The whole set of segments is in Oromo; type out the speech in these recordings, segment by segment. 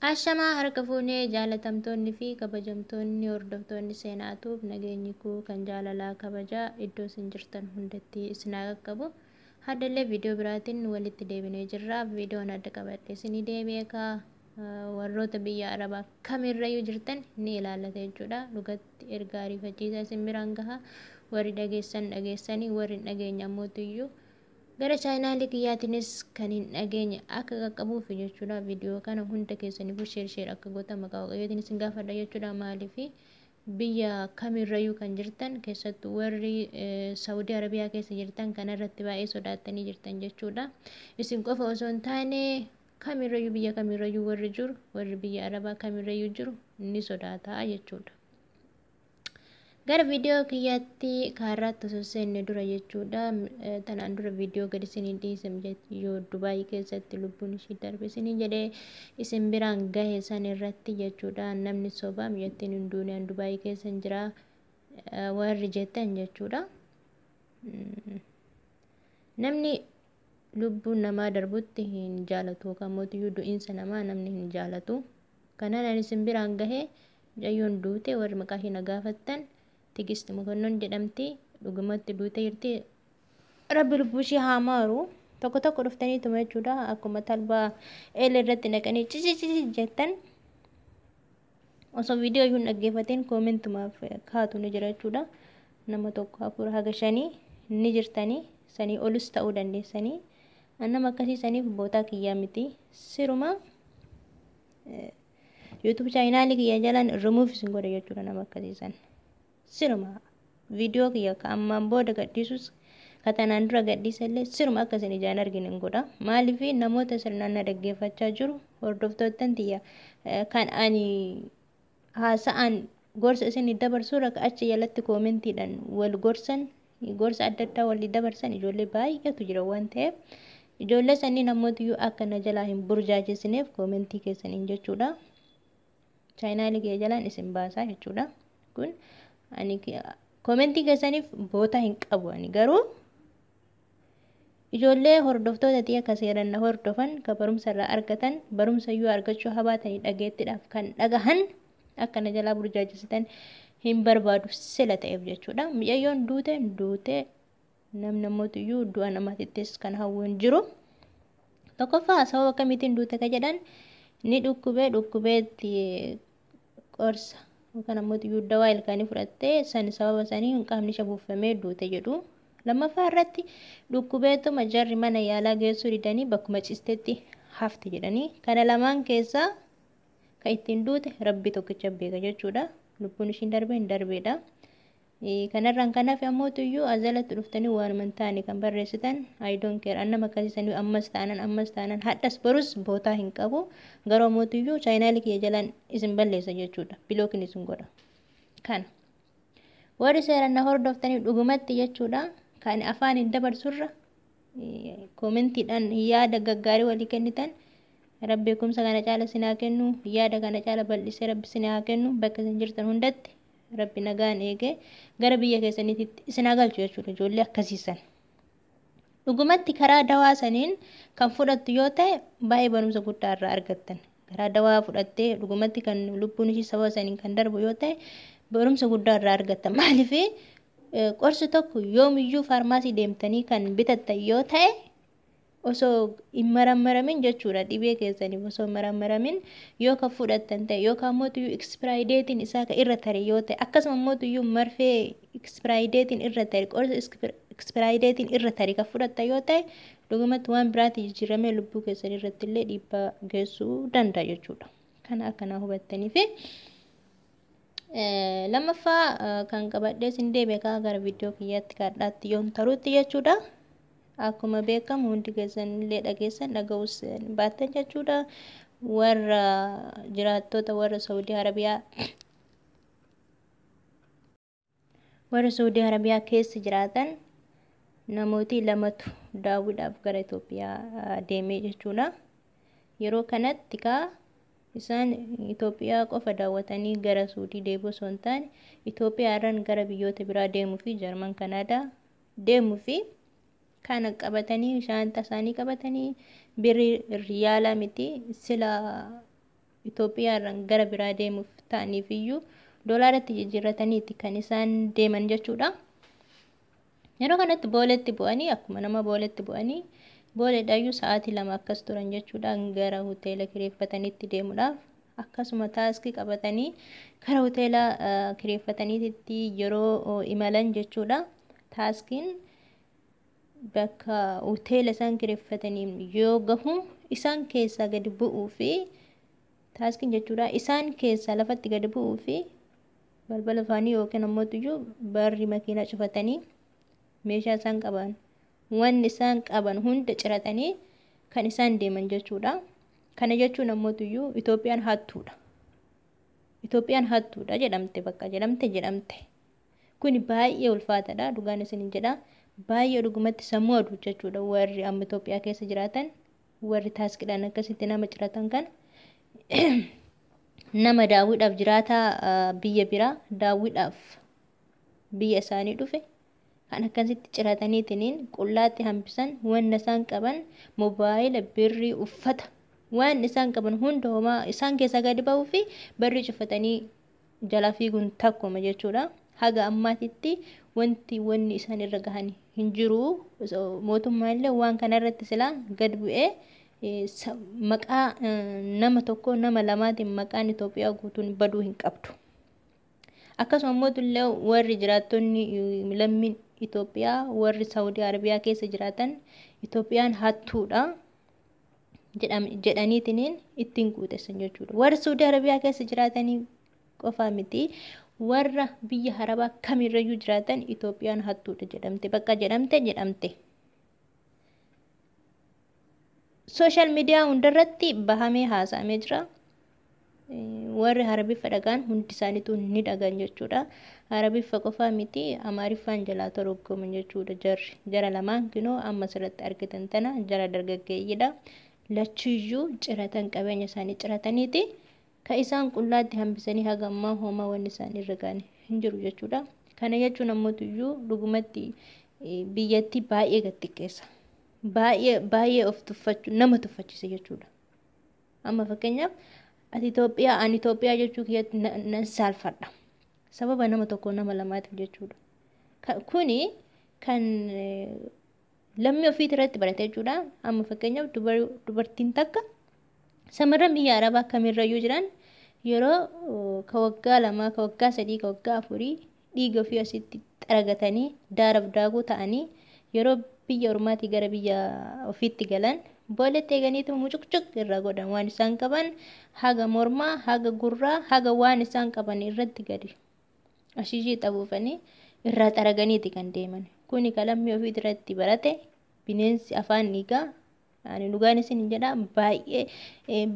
Ashamaa harka fuunee jaalatamtoonni fi kabajamtoonni hordoftoonni seenaatuuf nageenyi koo kan jaalalaa kabajaa iddoo isin jirtan hundatti isin haa qaqqabu. Haddallee viidiyoo biraatiin walitti deebinee jirra. Viidiyoon adda qabadhe isinii deebi'e kaa warroota biyya Arabaa kamirrayyuu jirtan ni ilaallata jechuudha. Dhugatti ergaa ariifachiisaa isin biraan gaha. Warri dhageessan dhageessanii, warri hin dhageenye ammootiyyuu gara chaayinaalii kiyyaatiinis kan hin dhageenye akka qaqqabuuf jechuudha. Viidiyoo kana hunda keessaniifuu share share akka gootan maqaa Waaqayyootiin isin gaafadha jechuudha. Maaliif biyya kamirrayyuu kan jirtan, keessattuu warri Saawudii Arabiyaa keessa jirtan kanarratti baay'ee sodaattanii jirtan jechuudha. Isin qofa osoo hin taane kamirrayyuu biyya kamirrayyuu warri jiru, warri biyya Arabaa kamirrayyuu jiru ni sodaata jechuudha. Gara viidiyoo kiyyaatti kaarraatti osoo seenne dura jechuudha. Tanaan dura viidiyoo gadi isinii dhiise yoo Dubaayii keessatti lubbuun ishii darbe isinii jedhee isin biraan gahe san irratti jechuudha. Namni sobaa miyyattiin hin duune, Dubaayii keessa hin jira warri jettan jechuudha. Namni lubbuun namaa darbutti hin jaalatu, yookaan mootiyyuu du'iinsa namaa namni hin jaalatu. Kanaan ani isin biraan gahe, mucayyoon duute warri maqaa ishee na gaafattan Tigist Mokonnon jedhamti. Dhugumatti duute jirti. Rabbi lubbuu ishee haa maaru. Tokko tokko dhuftaniituma jechuudha. Akkuma talbaa eela irratti naqanii cicici jettan, osoo viidiyoo iyyuu hin dhaggeeffatiin koomentumaaf kaatu ni jira jechuudha. Nama 1, 4 haga 5 ni jirtanii, sanii olus ta'uu dandeessanii. Nama akkasii saniif bootaa kiyyaa miti. Siruma YouTube chaayinaalii kiyya jalaan remove isin godha jechuudha nama akkasii san. Siruma viidiyoo kiyya ka ammaan booda gadhiisus, ka tanaan dura gadhiisallee siruma akka isin ijaan argine hin godha. Maaliif namoota sirnaan na dhaggeeffachaa jiru, hordoftoottan tiyya kan ani haasa'an gorsa isin dabarsuurra achi jalatti koomentiidhaan wal gorsan, gorsa adda addaa walii dabarsan ijoollee baay'eetu jira waan ta'eef, ijoollee sanii namootiyyuu akka na jalaa hin burjaajessineef koomentii keessaniin jechuudha. Chaayinaalii kiyya jalaan isin baasaa jechuudha. Kun ani koomentii keessaniif bootaa hin qabu. Ani garuu ijoollee hordoftoota tiyya ka seeran na hordofan, ka barumsa irraa argatan, barumsa iyyuu argachuu habaatanii dhageettiidhaaf kan dhagahan akka na jalaa burjaajessitan hin barbaadu sila ta'eef jechuudha. Mucayyoon duute duute, namni namootiyyuu du'a namaatittis kan hawwu hin jiru. Tokkoffaa sababa akkamiitiin duute ka jedhan, ni dhukkubee, dhukkubeetti qorsa yookaan ammoo dawaa ilkaanii fudhattee san sababa sanii qaamni ishee buufamee duute jedhu. Lammaffaa irratti dhukkubeetuma jarri mana yaalaa geessuu didanii bakkuma ciistetti hafte jedhanii. Kana lamaan keessaa kan ittiin duute Rabbi tokkicha beeka jechuudha. Lubbuun ishiin darbee hin darbeedha. Kanarraan kan hafe ammootuyyuu azalatti dhuftanii waanuma hin taane kan barreessitan, I don't care. Annama akkasiisanii ammas taanan, ammas taanan, hadhas borus bootaa hin qabu. Garuu ammootuyyuu chaayinaalii kiyya jalaan isin balleessa jechuudha. Blockiin isin godha. Kana. Warri seeraan na hordoftanii dhugumatti jechuudha. Kan afaan hin dabarsurra koomentiidhaan yaada gaggaarii walii kennitan, Rabbi beekumsa kana caala isin haa kennu, yaada kana caala bal'isee Rabbi isin haa kennu, bakka isin jirtan hundatti Rabbi nagaan eegee gara biyya keessaniitti isin haa galchu jechuudha ijoollee akkasiisan. Dhugumatti karaa dawaa saniin kan fudhattu yoo ta'e baay'ee barumsa guddaa irraa argattan. Karaa dawaa fudhattee dhugumatti kan lubbuun ishii sababa saniin kan darbu yoo ta'e barumsa guddaa irraa argattan. Maaliif qorsi tokko yoomiyyuu faarmaasii deemtanii kan bitattan yoo ta'e osoo hin marammaramin jechuudha, dhibee keessaniif osoo hin marammaramin yoo kan fudhattan ta'e, yookaan mootuyyuu expiry dateiin isaa kan irra tare yoo ta'e, akkasuma mootuyyuu marfee expiry dateiin irra tare, qorsa expiry dateiin irra tare kan fudhattan yoo ta'e, dhugumatti waan biraatti jijjiiramee lubbuu keessan irratti illee dhiibbaa geessuu danda'a jechuudha. Kana akkanaa hubattanii fi lammaffaa kan qabadhee isin deebi'e kaa gara viidiyoo kiyyaatti kaadhaatti yoon taruutti jechuudha. Akkuma beekamu hundi keessan illee dhageessan, dhaga'uus baattan jechuudha. Warra jiraattota warra Saudii Arabiyaa, warra Saudii Arabiyaa keessa jiraatan namooti lamatu daawwiidhaaf gara Itoophiyaa deemee jechuudha. Yeroo kanatti kaa isaan Itoophiyaa qofa daawwatanii gara Suudii deebi'u osoo hin taane, Itoophiyaa irraan gara biyyoota biraa deemuu fi Jarman, Kanaadaa deemuu fi kana qabatanii, shaantaa isaanii qabatanii, birrii riyaalaa miti sila Itoophiyaarraan gara biraa deemuuf ta'aniif iyyuu doolaaratti jijjiirrataniiti kan isaan deeman jechuudha. Yeroo kanatti booletti bu'anii, akkuma nama booletti bu'anii, booleedhaayyuu sa'aatii 2 akkas turan jechuudha, gara hoteela kireeffatanitti deemuudhaaf. Akkasuma taaskii qabatanii gara hoteela kireeffataniitti yeroo imalan jechuudha. Taaskiin bakka hoteela isaan kireeffataniin yoo gahu isaan keessaa gadi bu'uu fi taaskiin jechuudha, isaan keessaa lafatti gadi bu'uu fi balbala afaanii yookiin ammoo barri makiinaa cufatanii meeshaa isaan qaban, wanni isaan qaban hunda ciratanii kan isaan deeman jechuudha. Kana jechuun ammoo Itoophiyaan hattuudha. Itoophiyaan hattuudha jedhamte, bakka jedhamte jedhamte. Kuni baay'ee ulfaataadha, dhugaan isin jedha. Baay'ee dhugumatti sammuu aduu jechuudha. Warri amma Itoophiyaa keessa jiraatan, warri taaskiidhaan akkasitti nama ciratan, kan nama daawwiidhaaf jiraataa biyya biraa daawwiidhaaf biyya isaanii dhufe kan akkasitti cirataniitiniin qullaatti hambisan, wanna isaan qaban, mobaayila, birrii, uffata, waan isaan qaban hunda homaa isaan keessaa gadi ba'uu fi barri cufatanii jala fiiguun takkuma jechuudha. Haga ammaatitti wanti wanni isaan irra gahan hin jiru. Mootummaan illee waan kana irratti silaa gad bu'ee maqaa nama tokko nama lamaatiin maqaan Itoophiyaa guutuun baduu hin qabdu. Akkasuma immoo illee warri jiraattonni lammiin Itoophiyaa warri Saawudii Arabiyaa keessa jiraatan Itoophiyaan hattuudha jedhaniitiniin ittiin guutessan jechuudha. Warri Saawudii Arabiyaa keessa jiraatanii qofaa miti, warra biyya Arabaa kamirrayyuu jiraatan Itoophiyaan hattuudha jedhamte, bakka jedhamte jedhamte. Sooshaal miidiyaa hundarratti bahamee haasa'amee jira. Warri Arabiffa dhagaan hundi isaaniitu ni dhagan jechuudha. Arabiffa qofaa miti, Amaariffaan jalaa toroggoman jechuudha jarri. Jara lamaan kinoo amma asirratti argitan tana jara dargaggeeyyiidha. Lachuyyuu ciratan, qabeenya isaanii cirataniiti. Kan isaan qullaatti hambisanii haga ammaa homaa wanni isaan irra ga'an hin jiru jechuudha. Kana jechuun ammoo dhugumatti biyyattii baay'ee gad xiqqeessa. Baay'ee baay'ee of tuffachuu nama tuffachisa jechuudha. Amma fakkeenyaaf ati Itoophiyaa, ani Itoophiyaa jechuu kiyyatti nan saalfadha. Sababa nama tokko nama lamaatiif jechuudha. Kuni kan lammii ofiit irratti barate jechuudha. Amma fakkeenyaaf dubartiin takka, shamarran biyya Arabaa kamirrayyuu jiran, yeroo ka waggaa 2, ka waggaa 3, ka waggaa 4 dhiiga ofii asitti xaragatanii daaraaf daakuu ta'anii yeroo biyya ormaatii gara biyya ofiitti galan booletti eeganiitu mucuqcuq irraa godhan, waan isaan qaban haga mormaa, haga gurraa, haga waan isaan qaban irratti gadi ashiishii xabuufanii irraa xaraganiiti kan deeman. Kuni ka lammii ofii irratti barate bineensi afaan dhiigaa. Ani dhugaan isin jedha, baay'ee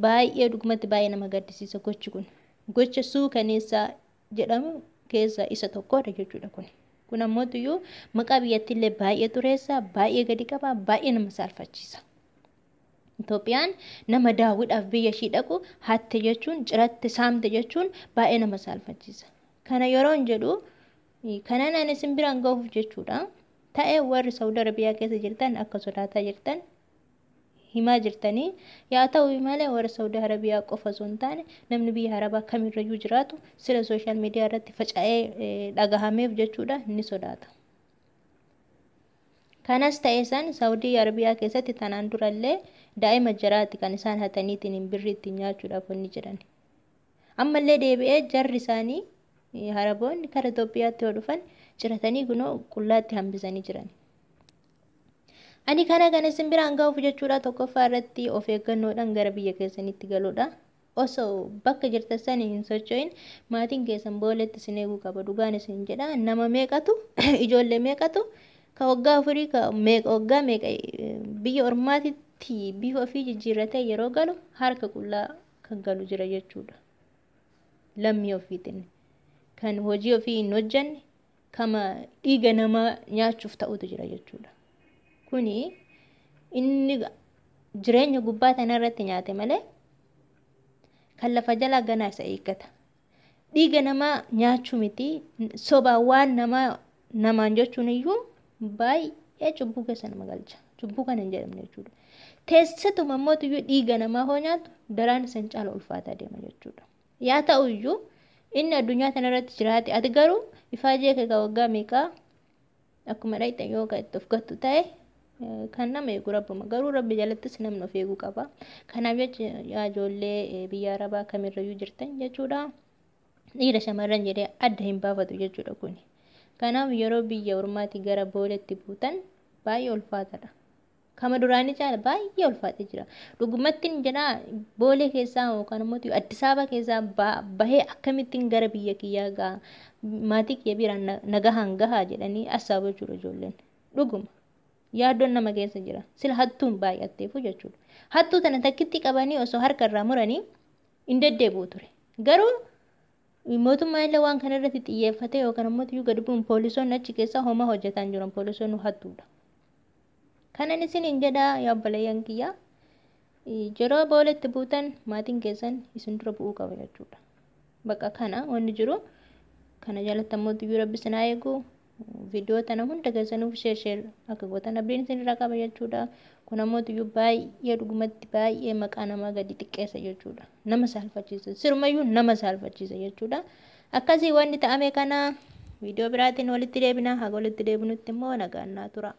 baay'ee dhugumatti baay'ee nama gaddisiisa gochi kun. Gocha suukaneessaa jedhamu keessaa isa tokkodha jechuudha kun. Kun ammoo maqaa biyyattiillee baay'ee xureessa, baay'ee gadi qaba, baay'ee nama saalfachiisa. Itoophiyaan nama daawwiidhaaf biyya ishii dhaqu hatte jechuun, ciratte, saamte jechuun baay'ee nama saalfachiisa. Kana yeroon jedhu kanan ani isin biraan gahuuf jechuudha. Ta'ee warri Saawud Arabiyaa keessa jirtan akka sodaataa jirtan himaa jirtanii yaa ta'u malee, warra Saawud Arabiyaa qofa osoo hin taane namni biyya Arabaa kamirrayyuu jiraatu sila sooshaal miidiyaa irratti faca'ee dhagahameef jechuudha ni sodaata. Kanas ta'e san Saawudii Arabiyaa keessatti tanaan durallee daa'ima jaraati kan isaan hataniitiin birrii ittiin nyaachuudhaaf wanni jedhan. Ammallee deebi'ee jarri isaanii Araboonni kara Itoophiyaatti yoo dhufan ciratanii kunoo qullaatti hambisanii jiran. Ani kana kan isin biraan gahuuf jechuudha, tokkoffaa irratti of eeggannoodhaan gara biyya keessanitti galuudha. Osoo bakka jirtan sanii hin socho'in maatiin keessan booletti isin eeguu qaba, dhugaan isin jedha. Nama meeqatu, ijoollee meeqatu ka waggaa 4, ka meeqa, waggaa meeqa biyya ormaatitti bifa ofii jijjiirratee yeroo galu harka qullaa kan galu jira jechuudha. Lammii ofiitiin kan hojii ofii hin hojjenne kama dhiiga namaa nyaachuuf ta'utu jira jechuudha. Kuni inni jireenya gubbaa tanarratti nyaate malee kan lafa jalaa ganaa isa eeggata. Dhiiga namaa nyaachuu miti, sobaa waan namaa namaan jechuun iyyuu baay'ee cubbuu keessa nama galcha. Cubbuu kana hin jedhamne jechuudha. Teessatuma mootiyyuu dhiiga namaa hoo nyaatu daraan isan caala ulfaataa deema jechuudha. Yaa ta'uyyuu inni addunyaa kanarratti jiraate, ati garuu ifaajee kee waggaa meeqaa akkuma dhayxan yoo kan itti of gattu ta'e, kan nama eegu rabbuma, garuu rabbi jalattis namni of eeguu qaba. Kanaaf jecha yaa ijoollee biyya arabaa kamirrayyuu jirtan jechuudha. Dhiira shamarran jedhee adda hin baafatu jechuudha kuni. Kanaaf yeroo biyya ormaatii gara booletti buutan baay'ee ulfaataadha. Kama duraanii caala baay'ee ulfaatee jira. Dhugumattiin jedhaa, boolee keessaa yookaan immoo Addis Ababa keessaa bahee akkamittiin gara biyya kiyyaa gaha, maatii kiyya biraan nagahaan gahaa jedhanii asaabu jechuudha ijoolleen. Dhuguma. Yaaddoon nama keessa jira. Sila hattuun baay'atteefu jechuudha. Hattuu tana takkitti qabanii osoo harka irraa muranii hin deddeebi'u ture. Garuu mootummaan illee waan kana irratti xiyyeeffatee yookaan immoo gadi bu'uun poolisoonni achi keessaa homaa hojjetaa hin jiran, poolisoonni hattuudha. Kanan isiniin jedhaa yaa obboleeyyan kiyyaa, yeroo booletti buutan maatiin keessan isin dura bu'uu qaba jechuudha. Bakka kana wanni jiru kana jalatti ammoo tuyyuu rabbi isin haa eegu. Viidiyoo tana hunda keessanuuf share share akka gootan abdiin isinirraa qaba jechuudha. Kun ammoo tuyyuu baay'ee dhugumatti baay'ee maqaa namaa gadi xiqqeessa jechuudha. Nama saalfachiisa. Sirumayyuu nama saalfachiisa jechuudha. Akkasii wanni ta'ame kana viidiyoo biraatiin walitti deebina. Haga walitti deebinutti immoo nagaan naa tura.